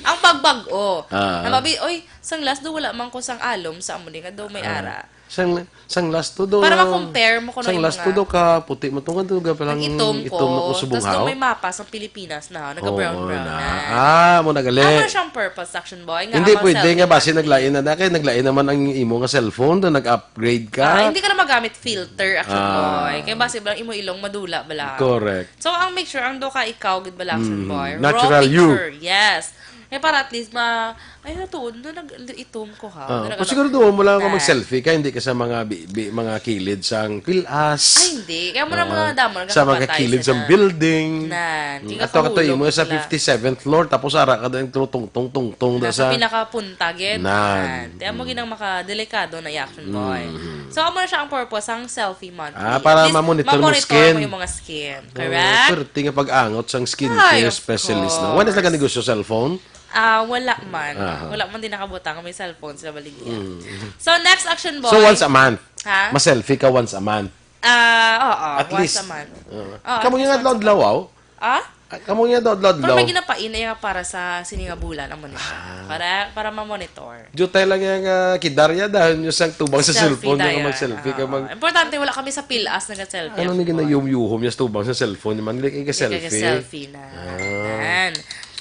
ang pagbag-o. Ah. Na mabi-, oy, sang last do, wala man ko sang alom sa amo ni, nga do may Ah. ara. Sang, sang last to do, Para ma-compare mo kuno sang yung last mga to do ka puti mo to nga do ga palang Nag-itom ko, itom na ko subong tas haw. May mapa sa Pilipinas na, naga-brown Oo, brown na. na. Ah, mo na gali. Amo siyang purpose, Action Boy, nga Hindi amang pwede selfie nga basi monthly. naglain na, na kay naglain naman ang imo nga cellphone, do nag-upgrade ka. Ah, hindi ka na magamit filter, Action Ah. Boy. Kaya basi ba imo ilong madula bala. Correct. So, ang make sure, ang do ka ikaw, gid bala, Action Mm, Boy. natural Raw you. picture, yes. Eh, para at least ma-, ay, natuon, do nag-itom ko, ha. Ah, Do nag-, pag siguro doon mo lang ako Ah. mag-selfie ka, hindi ka sa mga bi-, bi-, mga kilid sang pilas. Ay, hindi. Kaya mo na Ah, mga damo, sa mga nagkakapatay kilid sila. sang building. Nan, Mm, di ka ato, ato, kahulog imo sa sila. fifty-seventh floor, tapos ara ka din, tungtong, tungtong, Nasa sa pinakapunta, gid. Nan. Nan. Kaya mo Mm. ginang makadelikado na i-action, boy. Mm. So, amo na siya ang purpose sang selfie monthly. Ah, para At least, ma-monitor mo ma-monitor skin. mo yung mga skin. Oh, Correct? perti nga pag-angot sang skincare Ay, of specialist, no? Wala sila course. ka negosyo cellphone? Ah, wala man. Aha. Wala man din nakabutang may cellphone sa baligya. Mm. So, next action, boy. So, once a month? Ha? Ma-selfie ka once a month? Ah, oo, At once least. a month. Oo. Oo, Kamo at yung least once a adlaw-adlaw, month. aw? Ah? Ah, kamo yung adlaw-adlaw. Pero may ginapain na yung para sa sini nga bulan, amo ni siya. Ah. Para, para ma-monitor. Jutay lang yung, ah, kidarya dahil nyo sang tubang sa Selfie cellphone, nyo tayo. mag-selfie ka, Oo. mag- Importante, wala kami sa pilas, naga-selfie Ano ako, ni boy. ginayum-yuhom niya sa tubang sa cellphone, man? Like, Like, ka-selfie. selfie na. Ah. Yan.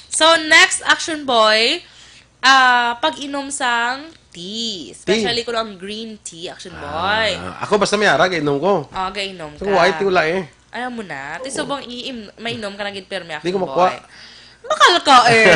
So, next action, boy, ah, pag-inom sang tea. Tea. Especially kung ang green tea, action, boy. Ah, ako basta may ara, gainom ko. Ah, gainom Sa ka. white, wala eh. Ayaw mo na. Ti Oo. subong iim-, mainom ka na gid, pirmi, Di ko action, makuha. boy. Bakal ka eh,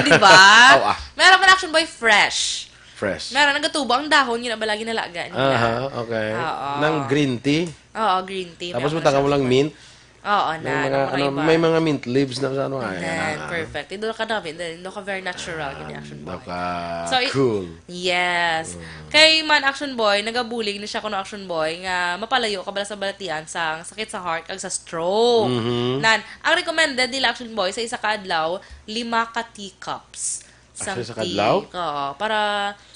di ba? Aw, ah. Meron man, action, boy, fresh. Fresh. Meron, nagatubo ang dahon, yun ang balagi nalaga nila. Aha, okay. Oo. Ng green tea? Oo, green tea. Tapos Meron mo tanga mo lang siya. mint? Oo, May na, mga, ano, ano, may mga iba. Mga mint leaves na sa ano, ay, Then, ah. perfect. Indo ka dami, then, indo ka very natural, gini, action, boy. Doka So, i-, cool. Yes. Mm. Kay man, action, boy, nagabulig na siya kuno, action, boy, nga mapalayo ka bala sa balatian sa sakit sa heart kag sa stroke. Mhm. Nan, ang recommended nila, action, boy, sa isa ka adlaw, lima ka teacups. Sang Actually, sa tea. kadlaw? Oo, para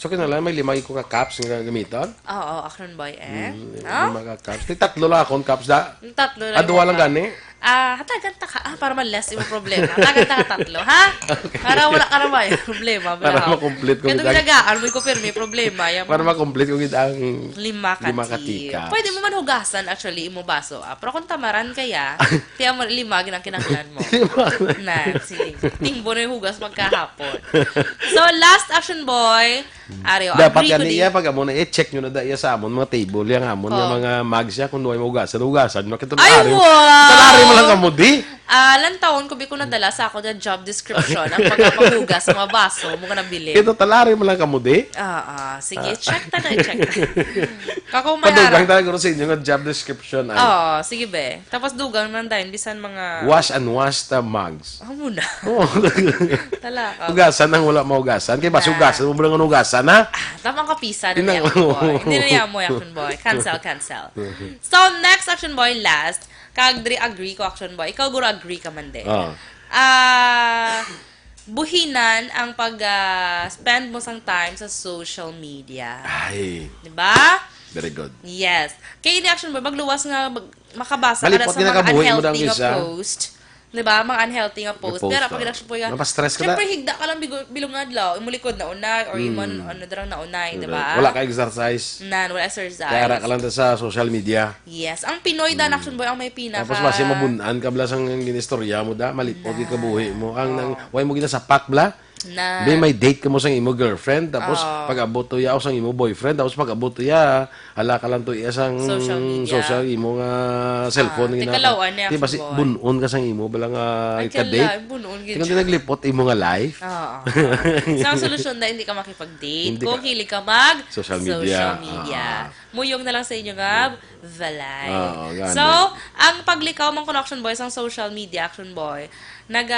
So, kinahanglan may lima ko ka cups nga gamiton? Oo, action, boy, eh. Mm, No? lima ka cups. Di tatlo lang akong cups, da? Tatlo lang Adwa lang ka. gani? Ah, hatagan ta ka. Ah, para ma-less imo problema. Hatagan ta ka tatlo, ha? Para wala ka na may problema, Para bravo. ma-complete ko Kaya gid ang ginagaan mo ko pirmi problema. Yan Para mo. ma-complete ko gid ang Lima ka lima ka tea. tea cups. Pwede mo man hugasan, actually, imo baso, ah. Pero kung tamaran kaya, tiyan mo, lima gid ang kinahanglan mo. Lima. Na, sige. Timbo na yung hugas magkahapon. So, last action, boy. Ari, oh, Dapat agree ko gani di. iya, pag amo na, i-check nyo na da iya sa amon, mga table, yang amon, nga Oh. mga mugs siya, kung duway mo hugasan, hugasan, makita Ay, ari. wa! Talari mo lang kamo, di? Ah, lantawon ko, bi ko nadala sa ako na job description, ang pagpapaghugas sa mga baso, mo ka nabilin. Ito, talari mo lang kamo, di? Ah, ah. Sige, Ah. check ta na, check ta. Kako Padugang maharap. talaga ko sa inyo nga job description, ay. Oo, sige, be. Tapos dugang nang dayon, bisan mga Wash and wash the mugs. Amo na. Oo. Talakaw. Hugasan ang wala mahugasan. Kay basi Na. hugasan mo lang ang hugasan, ha? Ah, tamang kapisan na Inang niya, action boy. Hindi na niya mo, action boy. Cancel, cancel. So, next action boy, last. Kag diri agree ko, action boy. Ikaw, guro, agree ka man din. Ah. Ah, buhinan ang pag, ah, spend mo sang time sa social media. Ay. Di ba? Very good. Yes. Kay ini, action boy, magluwas nga mag-, makabasa ka na Malipot sa nga mga nakabuhi mo unhealthy dang nga isa. post. Di ba? Mga unhealthy nga Nga post. post, Pero pag ah. nag-, Napastress ka na. Siyempre, higda ka lang bigo-, bilog nga adlaw. Imo likod na unay or imo Mm. ano, darang na unay, di Correct. ba? Wala ka exercise. Nan, wala exercise. Kaya ara ka lang sa social media. Yes. Ang Pinoy dan, Mm. action boy, ang may pinaka Tapos basi mabun-an ka bla sang ginistorya mo da, malipot Oo. yung kabuhi mo. Ang nang, Oo. why mo ginasapak bla? Na Di may date ka mo sang imo girlfriend, tapos Oo. pag-abot to ya, o sang imo boyfriend, tapos pag-abot to ya, hala ka lang to iya sang Social media. social imo nga cellphone Ah, nga ginaka-, tikalawan niya, di ba si boy? bun-on ka sang imo bala nga Ay, ka-date? kala, bun-on gid Tingnan siya. din naglipot imo nga life. Oo. So, ang solusyon na hindi ka makipag-date Hindi kung ka hilig ka mag Social media. social media. Ah. Muyong na lang sa inyo nga balay. Oo, gani. So, ang paglikaw man kuno, action boy, sang social media, action boy, naga,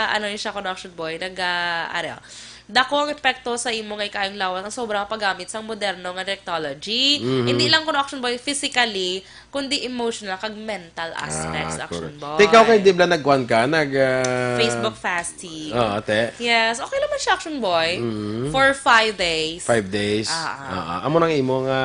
ano yun siya kuno, action boy, naga, ano, dako ang epekto sa imo nga ikayong lawas ang sobra nga paggamit sang moderno nga technology. Mhm. Hindi lang kuno, action boy, physically, kundi emotional kag mental aspects, Ah, action correct. boy. Te, ikaw kay di ba nagkuhan ka? Nag, ah, Facebook fasting. Oo, te. Yes, okay naman siya, action boy. Mhm. For five days. Five days. Ah, ah. Ah, ah. Amo nang imo nga,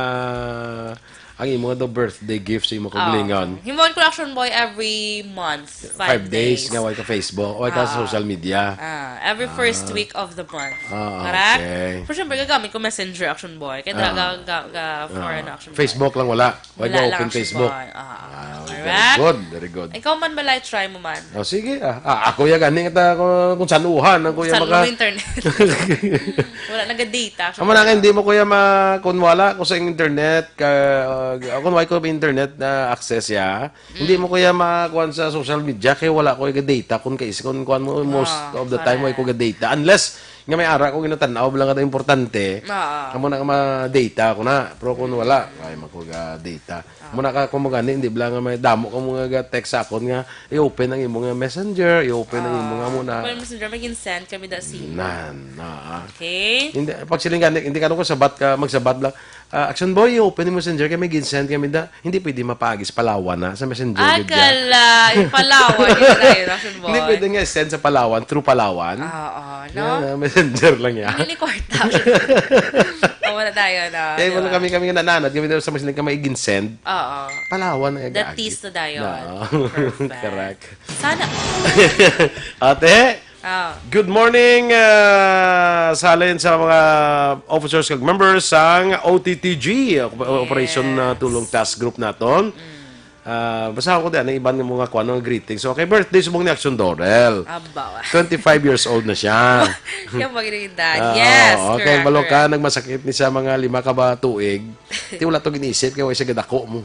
ang imo nga daw birthday gift sa imo kaugalingon. Oo. Himuon ko, action boy, every month, Five five days days. nga way ka Facebook, way ka sa Oo. social media. Ah, every first Ah. week of the month. Ah, Correct? okay. Pero syempre, gagamit ko Messenger, action boy. Kaya Ah. ga, ga, ga, foreign Ah. action boy. Facebook lang wala. Way Wala ka lang, open action Facebook. boy. Ah, Ah, very correct? good, very good. Ikaw man bala, try mo man. Oh, sige, ah. Ah, ako ya gani kita kung, kung saan uhan ang kuya Saan maka- mo internet? Wala naga-data. Amo na, hindi mo, kuya, ma-, kung wala ko sa internet, ka, uh, kung wala ko internet na access ya, hindi Mm. mo, kuya, makuan sa social media kay wala ko ga-data kung kais-, kung kuan mo, most Ah, of the time, correct. wala ko ga-data. Unless nga may ara ko ginatan-aw lang nga importante, Oo. amo na nga ma-data ko na. Pero kung wala, ay, makuha data. Ah. Muna ka, kung magani, hindi bala nga may damo ka mga ga-text sa akon nga, i-open ang imo nga messenger, i-open ang imo nga Ah, muna. Well, messenger, may ginsend kami da si Nan, ah. Okay. Hindi, pag siling gani, hindi ka nung sabat ka, magsabat lang. Ah, action boy, i-open yung messenger, kaya may ginsend kami da. Hindi pwede mapaagi sa Palawan, ha? Sa messenger, Ah, gid ka. kala, yung Palawan, yun na yun, action boy. Hindi pwede nga i-send sa Palawan, through Palawan. Ah, oo, no? Yan, ah, messenger lang yan. Hindi ni kwarta. Oh, wala tayo, no? Eh, Di wala ba? kami, kami nga nananad, kami daw sa messenger, kami i-ginsend. Oo. Palawan na The gagi. Tis na dayon. No. Perfect. Correct. Sana. Ate, Ah. good morning, ah, sa halin sa mga officers kag members sang O T T G, op-, Yes. Operation, ah, Tulong Task Group naton. Mm. Ah, basta ako din, ang iban nga mga kuwan, mga greetings. So, kay birthday subong ni Action Dorel. Aba. Twenty-five years old na siya. Yung mga edad. Ah, Yes, okay, correct, balo ka, correct. nagmasakit ni sa mga lima ka ba tuig. Ti wala to ginisip, kaya wala siya gadako mo.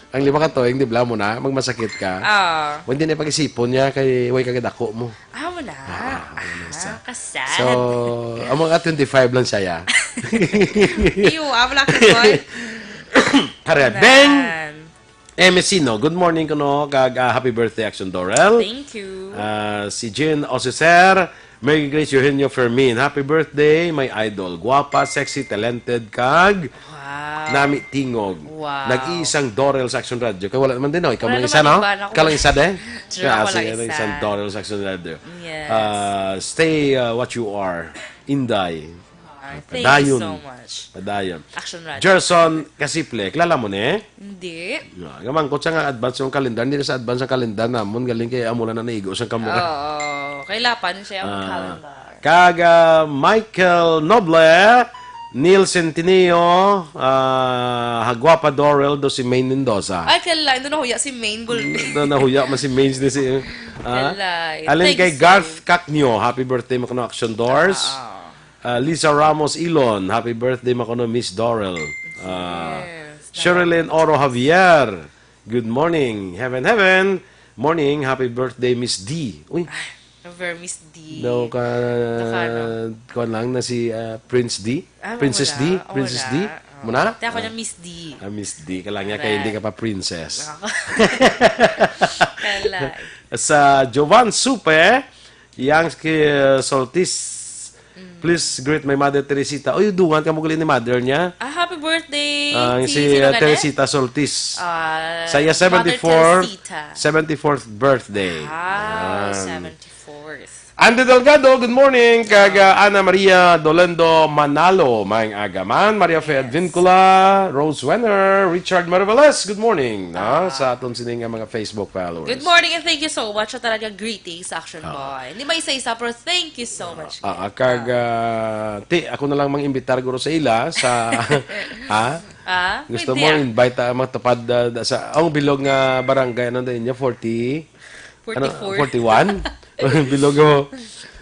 Ang lima ka tuig, di ba, mo na, magmasakit ka. Ah. Hindi na pag-isipon niya, kay way ka gadako mo. Ah, wala. Ah, wala na Ah, siya. kasad. So, ang mga twenty-five lang siya, ya. Iyo, ah, wala ka, boy. Pare, Nan. Beng! M S C, no? Good morning, kuno, kag, ah, happy birthday, Action Dorel. Thank you. Ah, si Jean Osiser, Merry Grace Eugenio Fermin. Happy birthday, my idol. Guwapa, sexy, talented, kag Wow. nami tingog. Wow. Nag-iisang Dorel sa Action Radio. Kay wala naman din, no? Ikaw Wala lang isa, naman no? iba na Ikaw lang isa din? Sure, Ah, ako lang sige, isa. isang Dorel sa Action Radio. Yes. Ah, stay, ah, what you are, Inday. Ah, Thank you Padayon. so much. Padayon. Action Rad. Gerson Kasiple, kilala mo ni? Hindi. Nga, nga mangkot siya nga advance yung kalendar, hindi na sa advance ang kalendar namon, galing kay amo lang na naigo sa kamura. Oo, kailapan siya ang Ah, calendar. Kag ah, Michael Noble, Neil Centineo, ah, Hagwapa Dorel, do si Maine Mendoza. Ay, kala, ito nahuya si Maine Gulbe. Na nahuya man si Maine ni si ah. Kala, Alin thank kay you. Garth Cacnio, happy birthday mo kuno Action Doors. Ah. Ah, Lisa Ramos Ilon, happy birthday mo kuno Miss Dorel. Ah, Yes. Sherilyn Oro Javier, good morning. Heaven, heaven. Morning, happy birthday Miss D. Uy, Over Miss D. daw ka, Baka ano. kuwan lang na si ah, Prince D. Ah, Princess wala. D? Princess D? Wala. Oo. Muna? Kaya ako Ah. niya Miss D. Ah, Miss D. Kailangan niya kaya Wala. hindi ka pa princess. Ako. Kala. Sa Jovan Supe, Yang ki-, Soltis, Mm. please greet my mother Teresita. Uy, dungan ka mo gali ni mother niya. Ah, happy birthday, Ang si si, sino uh, ka na? Teresita Soltis. Ah, Sa iya Mother seventy-four, Teresita. seventy-fourth birthday. Ah, Yan. seventy-fourth. Andy Delgado, good morning. Kag, uh, Ana Maria Dolendo Manalo, maayong aga man. Maria Fe Yes. Advincula, Rose Wenner, Richard Mariveles, good morning. Na, Ah. sa aton sini nga mga Facebook followers. Good morning and thank you so much sa talaga greetings, Action Ah. Boy. Hindi may isa-isa, pero thank you so much. Ah, ah, kag, ah, ti, ako na lang mang imbitar guro sa ila sa, ha? Ah, Gusto pwede mo ah. invite ah, matupad ah, da- sa ang bilog nga barangay ano din niya forty? Ano, Forty-four. forty-one? Bilog mo.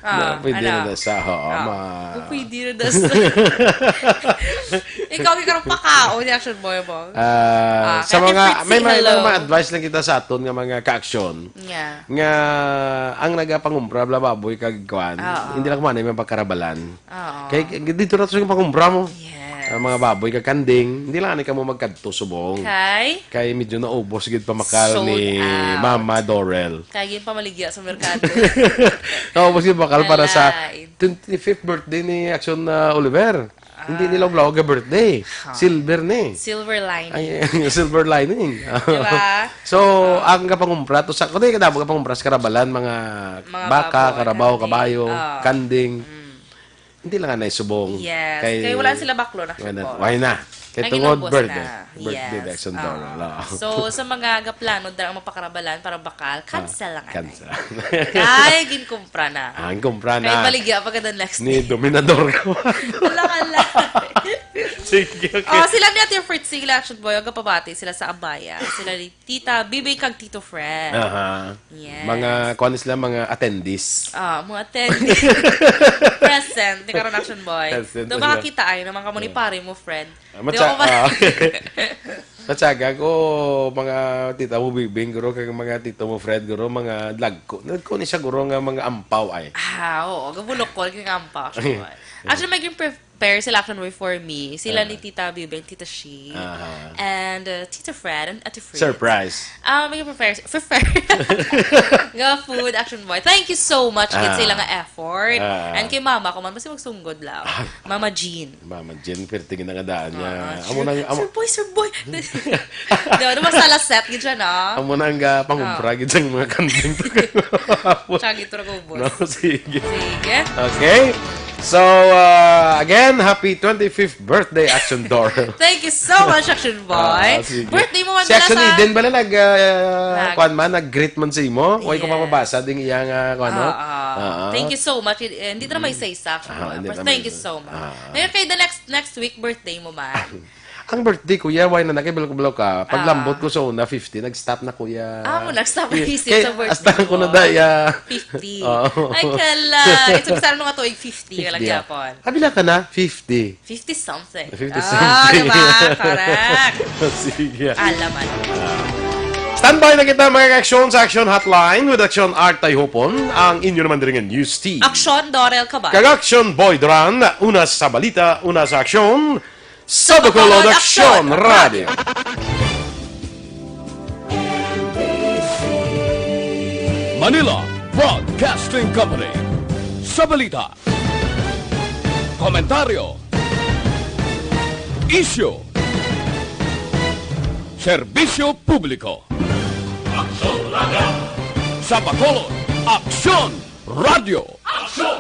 Ah, Na, pwede ala. na da sa, oo, Ah, ma- kung pwede na da sa. Ikaw, ikaw ang pakao ni Action Boy mo. Ah, Ah, sa kaya mga, fritzy, may mga, hello. mga advice lang kita sa aton nga mga ka-aksyon. Yeah. Nga ang nagapangumpra, bla baboy, kag kwan, Oo. hindi lang kumanay may pagkarabalan. Oo. Kay, kay dito na to sa pangumpra mo. Yes. Ang mga baboy, kag kanding, hindi lang ani ka mo magkadto subong. Kay? Kay medyo naubos gid pamakal Sold ni out. Mama Dorel. Kay yun pamaligya sa merkado. Naubos gid pamakal para sa Alay. twenty-fifth birthday ni Action na Oliver. Hindi nila Ah. Oblaw ka birthday. Huh. Silver ni. Silver lining. Ay, silver lining. Diba? So, Ah. ang kapangumpra to sa, kundi kadamo kapangumpra sa karabalan, mga Mga baka, baboy, karabaw, kanding. kabayo, Ah. kanding. Mm. Hindi lang anay subong. Yes. Kay Kay wala sila baklo na wala, football. why na? Kay Ang tungod inubos birthday. na. Birthday Yes. Action Ah. Dorel. Oo. So, sa mga gaplano dira ang mapakarabalan para bakal, Ah, cancel lang anay. cancel. Kay ginkumpra na. Ah, ang kumpra Kay na. baligya pa ka the next Ni day. Dominador ko. Wala ka lang. Sige, okay. Oh, sila ni Ate Fritzy, sila Action Boy, ang kapabati sila sa Abaya. Sila ni Tita Bibi kag Tito Fred. Aha. Yes. Mga, kuwan sila, mga attendees. Ah, mga attendees. Present. Di karon Action Boy. Present Do sila. makakita ay naman kamo ni Yeah. pare mo, Fred. Ah, Di matsa-, ako ba- ah. Matsaga ko, mga tita mo, Bibing, guro, kag mga tito mo, Fred, guro, mga lagko. Lagko ni siya, guro, nga mga ampaw ay. Ah, oo. Gabulok ko, yung ampaw. Action Boy. Actually, may prepare sila Action Boy for me. Sila Ah. ni Tita Bibing, Tita Shi, Aha. and, uh, Tita Fred, and Ate Fred. Surprise. Ah, may prepare, prepare. Nga food, Action Boy. Thank you so much, kid, Ah. sa ilang effort. Ah. And kay mama ko man, basta magsunggod lang. Ah. Mama Jean. Mama Jean, perti nga nga daan niya. Ah, Amo sure. nang, amo Sir Boy, Sir Boy. Di ba, naman sa laset, gid siya, no? Amo nang, ah, pangumpra, Ah. gid siyang mga kanding to. Tsaka gito na ko, boss. No, sige. Sige. Okay. So, uh, again, happy twenty-fifth birthday, Action Dorel. Thank you so much, Action Boy. Ah, sige. Birthday mo man Si pala Action sa Eden ba na nag, uh, Nag- kwan man, nag-greet man sa imo? Way ko Yes. mapabasa ding iyang, uh, kwan, no? Ah, ah. Ah, ah. Thank you so much. Eh, hindi na may isa-isa, Action Ah, Boy. hindi Pero na thank may you isa. so much. Ah. Ngayon kay the next next week, birthday mo man. Ang birthday, kuya, why na nakibalo-balo ka? Paglambot Ah. ko sa una, fifty, nag-stop na, kuya. Ah, mo, nag-stop na Kay, isip kay, sa birthday hasta ko mo. na daya. Fifty. Oo. Ay, kala. Ito, saan mo nga tuig? Fifty, ka lang Fifty, ah. yapon. Abi na ka na? Fifty. Fifty something. Fifty Ah, something. diba? Correct. Sige. Alaman. Standby na kita, mga aksyon, sa Action Hotline with Action Art Tayhopon, ang inyo naman diri nga news team. Action, Dorel Cabal. Kag Action Boy Duran, una sa balita, una sa aksyon, sa Bacolod Action Radio. Manila Broadcasting Company. Sa balita, komentaryo, isyu, serbisyo publiko. Aksyon Radio. Sa Bacolod, Aksyon Radio. Aksyon